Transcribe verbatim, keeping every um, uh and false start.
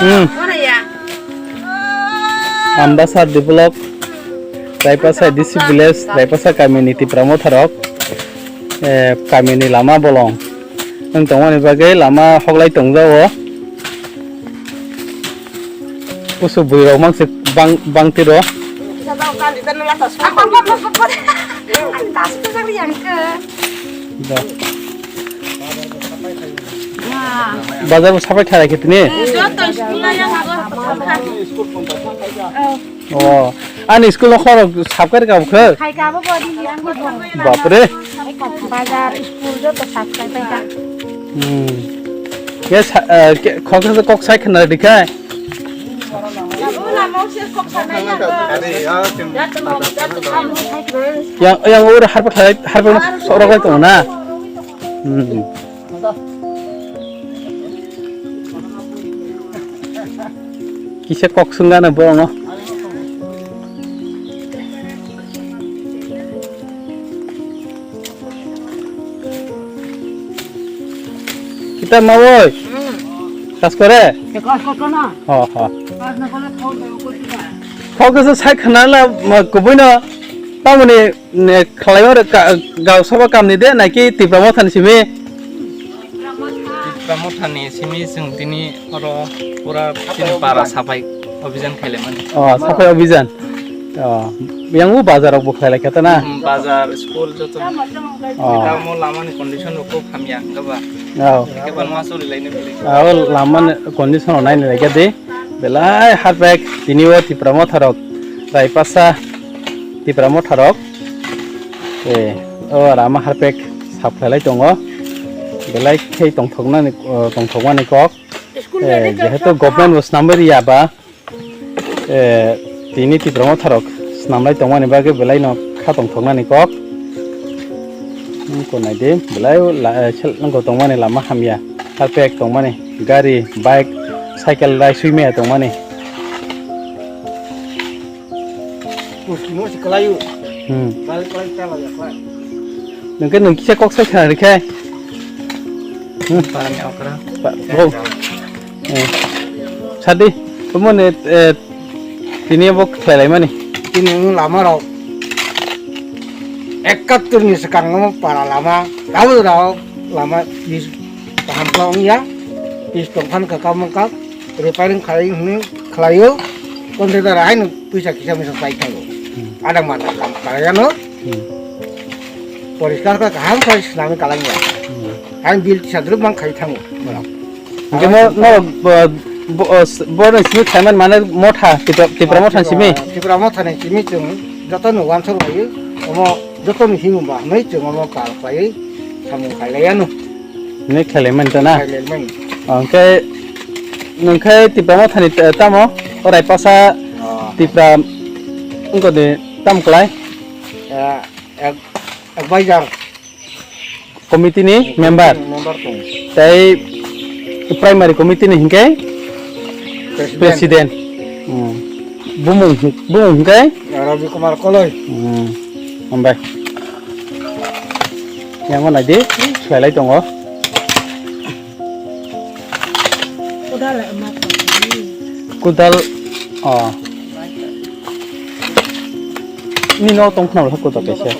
Hmm. Ambasa develop, Raipasa D C village, Raipasa kamini Tipra motharok, eh, kamini lama bolong. Wng tongmani bagwi lama hoklai tongjago. Kusu bwrwi rok mangse bang, bang tiro. Ang tas ko jang yang ke. Da. Bazar bo sapai thara khe tini. Joto school yang aku. Oh, ani school no khoro sapkar ka bukhe. Khai ka bo bodi yang ko. Bapre. Bazar school joto sapkai pai ka. Hmm. Ke sa, eh, ke, khoksa kok sai khna dikhai. Yang, yang ur harpa khalai, harpa no sorok lai tongo na. Hmm. Kisa kok sungana borokno. Kita mawoi. Kas kore? Kas kore na. Ho, ho. Kas na kore khau na kore na. Khau kasa sai khana la ma kubui no. Tamoni ne khalai ore ka, gau saba kamni de naki Tipra mothani simi. Tipra mothani simi chwng tini oro pura chini para sapai. Abhijan khaile mani. Oh, sapai abhijan. Oh, yang u bazar rok bo khailai kha ta na? Hmm, bazar, school joto. Oh. Tamo lama ni condition rok khub hamya, hwnkhe ba? Oh. Hwnkhe ba ma sori laino belai. Oh, lama ni condition rok naini lai kha de. Belai harpek tini o Tipra motharok. Raipasa Tipra motharok. Eh, o rama harpek sap khailai tongo. Belai khei tongthoknani, oh, tongthokmani kok. Eh, jehetu government bo snamwi riya ba. Eh, tini Tipra motharok snamlai tongmani bagwi belaino kha tongthoknani kok. Hmm, ko naidi, belai la, eh, sel nangko tongmani lama hamya. Harpek tongmani, gari, bike, cycle rai sui maya tongmani. Pusti mo si kalayu. Hmm. Kal, kal, kal, kal. Nungke nung kisa kok sai khana rikhe. Hmm. Parang okra. Ba, bo. Eh, sadi, omo ne, eh, tini bo khlai lai mani. Tini wng lama rok ekattor ni swkang no para lama, rao rao lama bis kaham khe wng ya, bis tong phan kha kamo kha repairing khlai hwnwi khlaio, contractor haino puisa kisa misa pai thango, adang mata kam khlai ano. Hmm. Poriskar khe kaham khe swnamwi kalang ya. Hmm. Ang bil kisa drop mang khai thango. Hwnkhe mo, mo, bo, bo, o, s-, bo ni simi khlaiman mane motha, Tipra, Tipra motha ni simi? Tipra motha ni simi chwng joto no wansuk laio. Omo joto ni himung ba hwnwi chwng omo kal khlaiwi samung khailai ano. Hwnwi khlailaimani to na? Khlailaimani. Hwnkhe, hwnkhe Tipra motha ni, eh, tamo? Orai pasa. Ah. Tipra wngkha de tam klai? Eh, ek, ek bajar. Committee ni member. Member tong. Tei primary committee ni hingke president. President. Hmm. Bumung, bumung hingke? Ravi Kumar Koloi. Hmm. Hambai. Yang mana di? Selai tongo. Kudal, oh. Nini o tong khna wlha kudal kaisa.